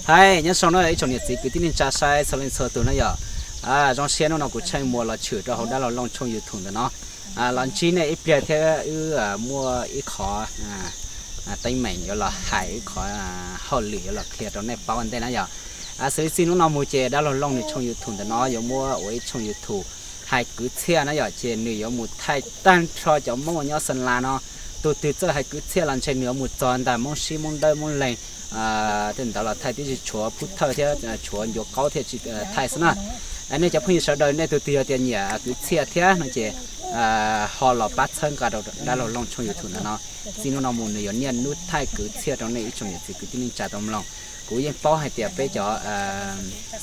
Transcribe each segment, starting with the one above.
Hais nyob zoo na ib tsoom niam txiv kwv tij neej tsa saib txhua leej txhua tus na yom. Zoo siab hnub no kuv Tsheej Muas los tshwm rau hauv dab laug Looj tshooj YouTube ntawm no los ntsib nej ib pliag thiab wb muaj ib qho teeb meem yuav los hais, ib qho hauj lwm yuav los qhia rau nej paub ua ntej na yom. Xws li txij hnub no mus ces dab laug Looj nws tshooj YouTube ntawm no yuav muab ua ib tshooj YouTube hais kwv txhiaj na yom, ces nws yuav mus thaij tag nrho cov Hmoob uas nyob Xeem Las no, tus twg txawj hais kwv txhiaj los ntshe nws yuav mus txog ntawm Hmoob Sib, Hmoob Dawb, Hmoob Leeg, tej ntawd los thaij tib si, tshuav Phub Thawj thiab tshuav Ncuav Qaub thiaj tsis thaij xwb na. Nej cov phooj ywg sawv daws nej tus twg yog tias nyiam kwv txhiaj thiab no ces ho los pab txhawb nqa rau dab laug Looj tshooj YouTube ntawm no. Txij hnub no mus nws yuav niaj hnub thaij kwv txhiaj rau nej ib tsoom niam txiv kwv tij neej tsa tau mloog. Kuv yeej paub hais tias peb cov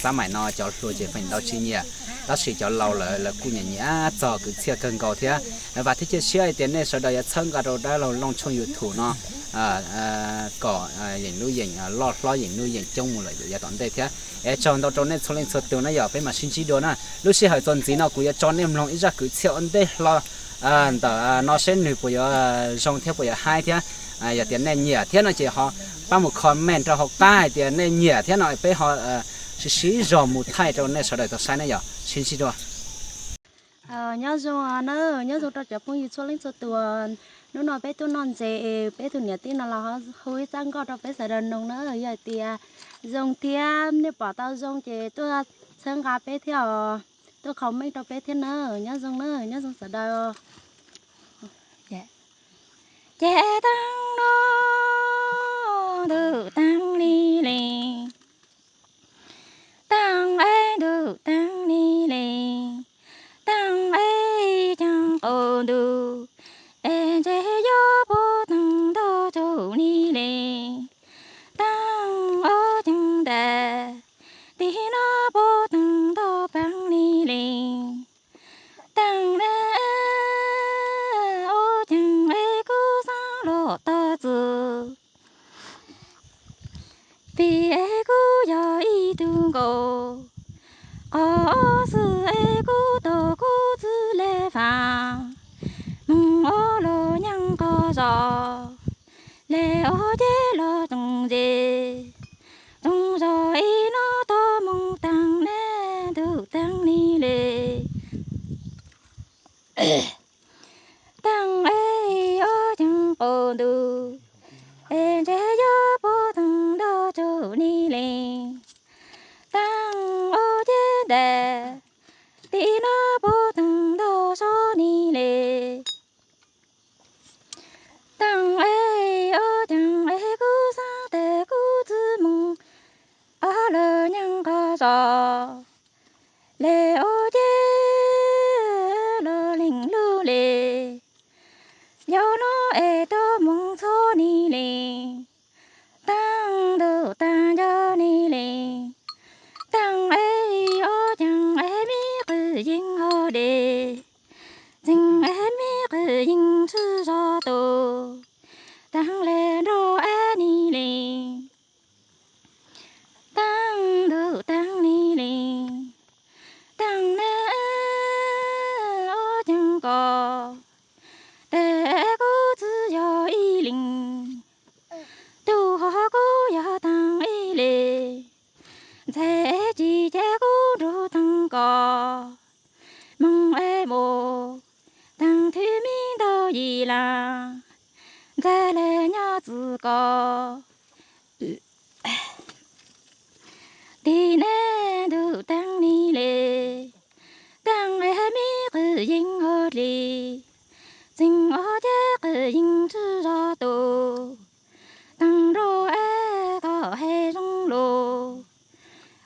xab maim no cov hluas ces feem ntau tsis nyiam, tab sis cov laus lawv lawv kuj nyiam nyiam txog kwv txhiaj kawg nkaus thiab. Vam thiab cia siab hais tias nej sawv daws yuav txhawb nqa rau dab laug Looj tshooj YouTube no kom yeem lub yeem loj hlob yeem lub yeem coob mus lawm yav tom ntej thiab. Es tsaug ntau rau nej txhua leej txhua tus na yom, peb mam sib ntsib dua na. Lub sij hawm txuas ntxiv no kuv yuav tso nej mloog ib zaj kwv txhiaj ua ntej hlo ntawm no seb nws puas yuav zoo thiab puas yuav haib thiab. Yog tias nej nyiam thiab no ces ho pab mus comment rau hauv qab hais tias nej nyiam thiab no peb ho sib sib zog mus thaij rau nej sawv daws tau saib na yom. Sib ntsib dua. Nyob zoo na, nyob zoo rau cov phooj ywg txhua leej txhua tus. Hnub no peb tuaj noj ntses, peb tus niam tij no los hu ib txoj nkauj rau peb sawv daws mloog na. Yog tias zoo thiab nej pom tau zoo ces tuaj txhawb nqa peb thiab os, tuaj comment rau peb thiab na. Nyob zoo na, nyob zoo sawv daws. Ces taag no, ntuj taag li le, taag es ntuj taag li le, taag es caag qaum ntuj, es ntshe yuav puv taag ntau tsaug li le, taag ua caag ntais, tim no puv taag ntau paag li le. Taag na, ua caag es kuv xaav los tog txwm, vim es kuv yog ib tug nkaus, qhov xwm es kuv tau kuv txwv le faam, moog ua los nyaaj qog zog, le ua ces los tsoom ntses, tsoom zog ib no tau moog taag ne, ntuj taag li le. Taag es ua caag qaum ntuj, es ntshe yuav puv taag ntau tsaug li le. Taag ua ces ntais, tim no puv taag ntau sab li le. Taag es ua caag es kuv xaav tes kuv txwv moog, ob lug nyaaj qog zog, le ua ces lug leeg lug le. Yog no es tau moog txhua li le, taag ntuj taag nco li le. Taag es ua caag es me qwj yeej ho de, tseem es me qwj yeej tsi zog tus, taag le nrug es li le. Taag ntuj taag li le, taag na, ua caag koj tes kuv txwv yog ib leeg, tug hov kuv yog taag ib le, ntxhais tsis ces kuv nrug taag koj, moog es mus taag thwj mi ntau yim laj, ntxhais le nyob txwv koj. Tim ne ntuj taag li le, taag es me qwj yeej ho dli, tseem ua ces qwj yeej tsi zog tus, taag nrug es koj hais zoo lug,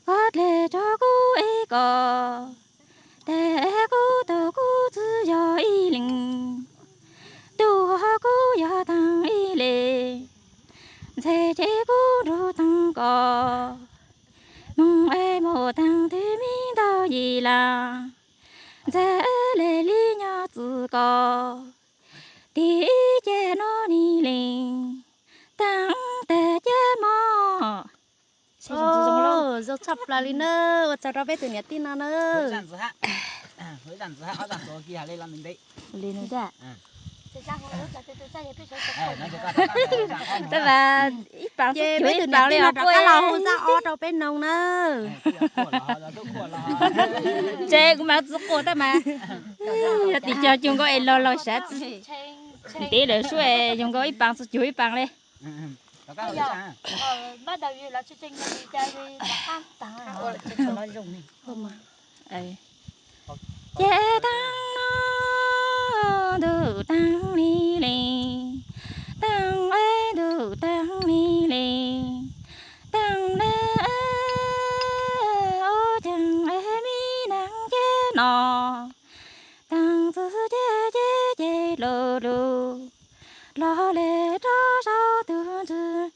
koj dlej rua kuv es koj, tes kuv tug kuv txwv yog ib leeg, tug hov kuv yog taag ib le, ntxhais ces kuv nrug taag koj, moog es mus taag thwj mi ntau yim laj, ntxhais le li nyob txwv koj, tim ib ces no li le, taag tes ces mob. Zoo tshaj plaws li na, ua tsaug rau peb tus niam tij no na. Tab mas ib paam txug cuag ib paam li os, rov qab los hu zaj ob rau peb noog na. Ces kuv mas tsi quaj tab mas, yog tim cog cuag nkaus es los los sav tsi ntev lawm sub es yog nkaus ib paam txug cuag ib paam li. Ces taag no ntuj taag li le, taag es ntuj taag li le, taag le ua caag es mi naag ceb no, taag txug ceb ceb ceb lug lug, los le rov sau tug ntxwg,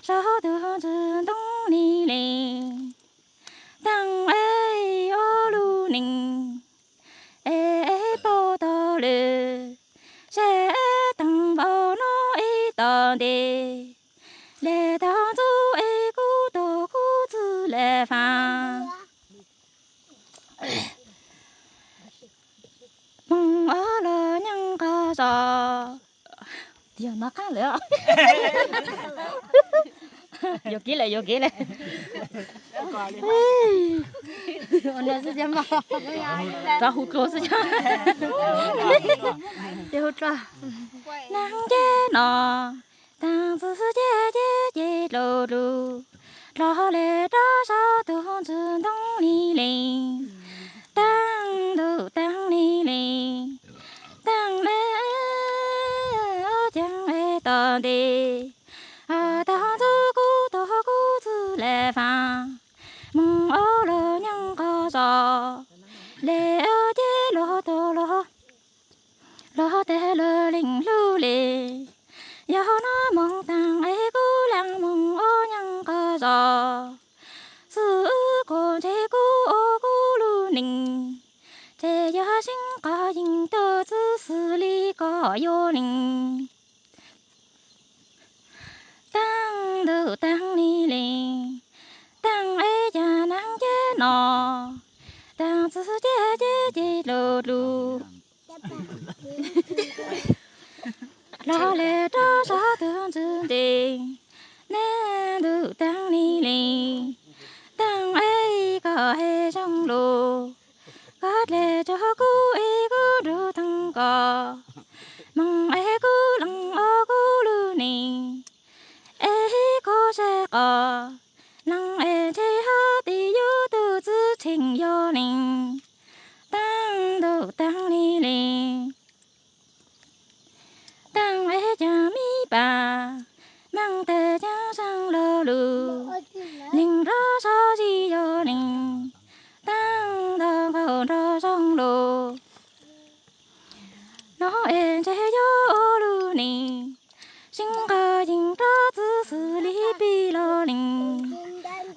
sau tug ntxwg ntoo li le. Taag es ua lug neeg es paub tau lawm, seb taag npaum no ib tom ntej, le taag ntxug es kuv tug kuv txwg le faam. Moog ua lug nyeej qhov zog. Tiag no qaab lawm. Yuam kev lawm, yuam kev lawm. Rov hu dlua xwb. Ces hu dlua. Naag ceb no, taag txug ceb ceb ceb dlua dlua, los le rov sau tug ntxwg ntoo li le. Taag ntuj taag li le, taag le ua caag es tom ntej, taag ntxug kuv tug kuv txwg le faam. Moog ua lug nyeej qhov zog, le ua ceb luag tug luag, luag teg luag leej hlub le. Yog no moog taag es kuv laam moog ua nyeej qhov zog, xwb kuv ntshe kuv ua kuv lug neeg, ces yog sib qhov yeej tug txwv xws li koj yuav neeg. Taag ntuj taag li le, taag es caag naag ceb no, taag txug ceb ceb ceb dlua dlua, los le rov sau tug ntxwg ntej. Naag ntuj taag li le, taag es koj he zoo lug, koj dle rua kuv es kuv nrug taag koj, moog es kuv leej ua kuv lug neeg, es kuv seb koj leej es ntshe hab tim yug tug txwv tsheej yuav neeg. Taag ntuj taag li le, taag es caag mi paam, maam teg caag saab lo lug, neeg rov sau tsi yuav neeg, taag nto nkaus nrov zoo lug. No es ntshe yuav ua lug neeg, sib qhov yeej rov txwv xws li peb lo neeg.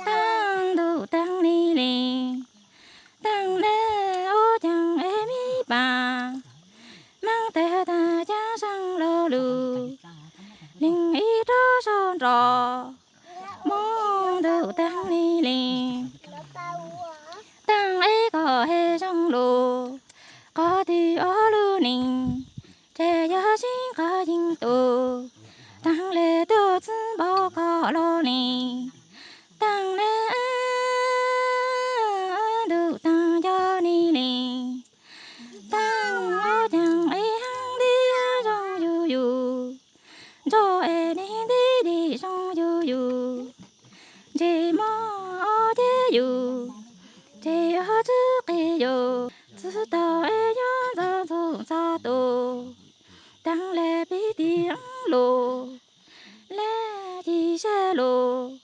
Taag ntuj taag li le, taag le ua caag es mi paam, maam teg taag caag saab lo lug, neeg ib rov sau nrov, moog ntuj taag li le, taag es koj he zoo lug, qhov twg ua lug neeg, ces yog sib qhov yeej tug, taag le tuaj txwv npaum koj lo neeg. Taag le ntuj taag cov ni le, taag ua caag es haab nti zoo yug yug, ntsoo es neeg nti dim zoo yug yug, ntsej muag ob ceg yug, ntsej ob txwv qis yug, txwv tau es nyob ntxov ntxoov txog tus, taag le peb tim lug, le ci sab lug,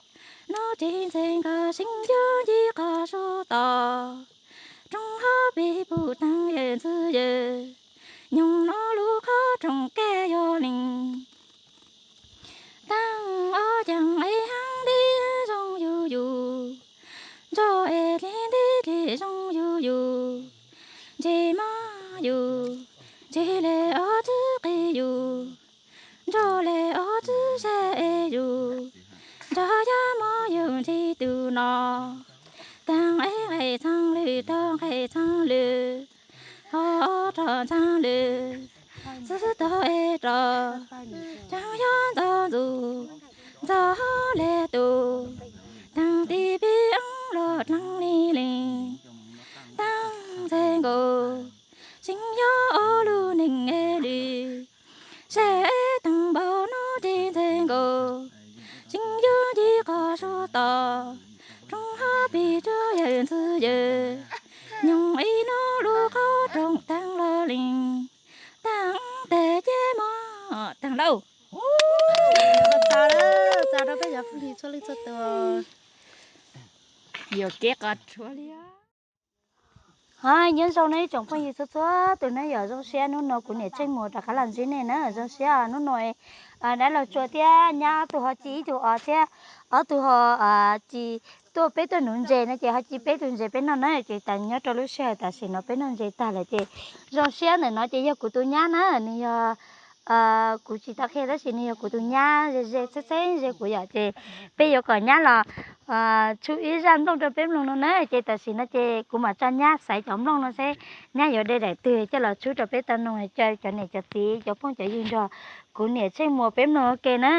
no tsev ntxhais nkawd seev cov nci qhov sub tod, rooj hab peb pum taag yawm ntxwg yawg, nyoog no lub qhov rooj kab yog neeg. Taag ua caag es haab nti zoo yug yug, ntsoo es dlig nti dlig zoo yug yug, ntsej muag yug, ntsej le ob txwv qis yug, ntsoo le ob txwv sab es yug, ntsoo yog muab yug ntsej tug no. Taag es nqaij txhaaj lwm, taag nqaij txhaaj lwm, ho rog txhaaj lwm, Xwb tau es rov tseem yog ntxo ntxus ntxo le tus, teem ti peb eeb los dleev li li, teem ntxhe nkaus tseem yog ob lub neej li. Seb teem npaum no ces ntxhe nkaus tseem yuav nce qhov sub tod, rooj hab pes rau yawm ntxwv yawm, nyoog ib hnub lub qhov rooj teeb los li, teem tes ces mos teem lauj. Txog rau peb cov phooj ywg txhua leej txhua tus, yuam kev qhov tshuav li. Ho nyob zoo nej ib tsoom phooj ywg txhua txhua tus na, yog zoo siab hnub no kuv niam Tsheej Muas rov qab los ntsib nej na, zoo siab hnub no dab laug Tsua thiab nyab ob tug ho ci ib tug os thiab ob tug ho ci tuaj peb tuaj nuv ntses no ces ho ci peb tug ntses peb noj na, ces tas nyob rau lub sij hawm tam sim no peb noj ntses tag lawm ces zoo siab ntawm no ces yog kuv tus nyab na, nws yog kuv tsis tau qhia tab sis nws yog kuv tus nyab ze ze txheeb txheeb ze kuv yom, ces peb yuav kom nyab los tshub ib zaj nplooj rau peb mloog no na, ces tam sim no ces kuv mam tso nyab xaiv cov nplooj no seb nyab yuav de daim twg coj los tshub rau peb tau mloog, cov niam cov txiv cov phooj cov ywg nrog kuv niam Tsheej Muas peb mloog ua ke na.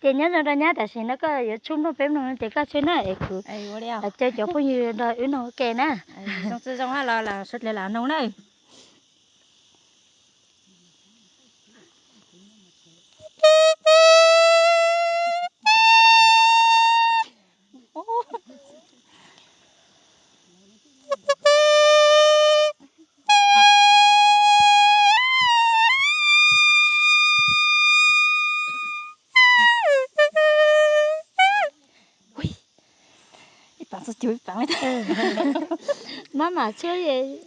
Ces nyob zoo rau nyab, tam sim no koj yuav tshub nplooj peb mloog no ces koj tshub na es kuv caw cov phooj ywg nrog wb mloog ua ke na. Zoo txwj zoo los sawv dlawg lam mloog na. Ib paam txog cuag ib paam, mab mam tshuab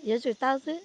yuav tsum tau xwb.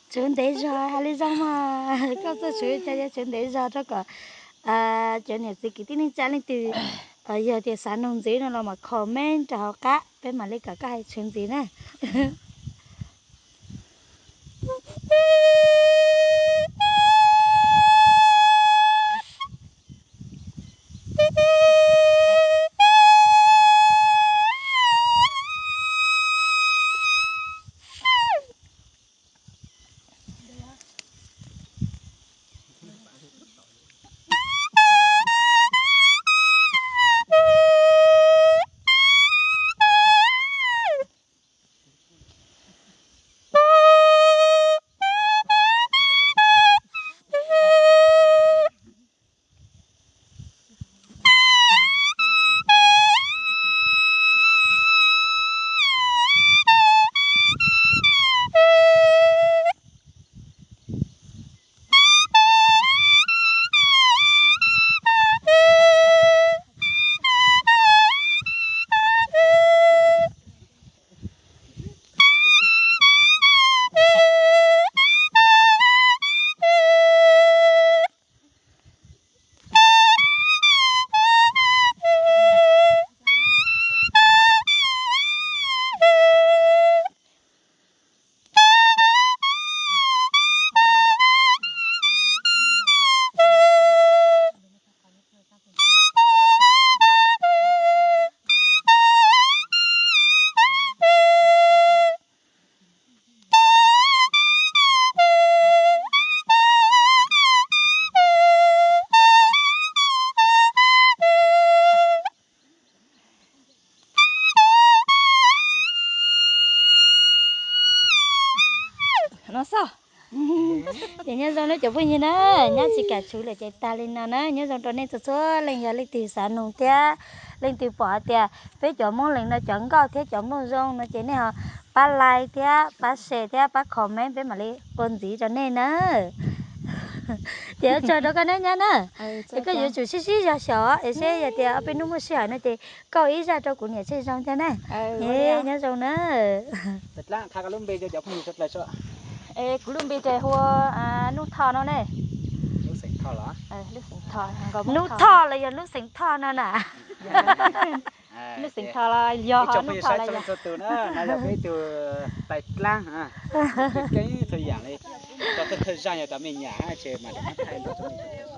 Tshuav ntev zog hais li zog mas koj txawj tshuav cas yuav tshuav ntev zog rau kom cov niam txiv kwv tij neej tsa leej twg yog tias xav noog ntxiv no los mam comment rau hauv qab peb mam li kom koj hais tshuav ntxiv na. Ces nyob zoo nawb cov phooj ywg na, nyab tsis kam tshuv lawm ces tag li no na. Nyob zoo rau nej txhua txhua leej, yog leej twg xav nug thiab leej twg pom hais tias peb cov Moob Lees no cov nkauj thiab cov nplooj zoo no ces nej ho pab like thiab pab share thiab pab comment, peb mam li ua ntxiv rau nej na. Ces ua tsaug rau koj na nyab na. Es koj yuav tsum sib sib zog xyom es seb yog tias ob peb hnub muaj sij hawm no ces koj ua ib zaj rau kuv niam tsheej zoo thiab na. Nyob zoo na. Es kuv lub npe ces hu Nuj Thoj no ne. Nuj Thoj los yog Nuj Xeem Thoj no na? Nuj Xeem Thoj los yog Nuj Thoj los yog. Txhua tus na, no yog peb ib tug tais dlaab, keeb txhua yam li, tau thawj thawj zaj yog tau me nyuam ces mam rov qab thaij rau nej.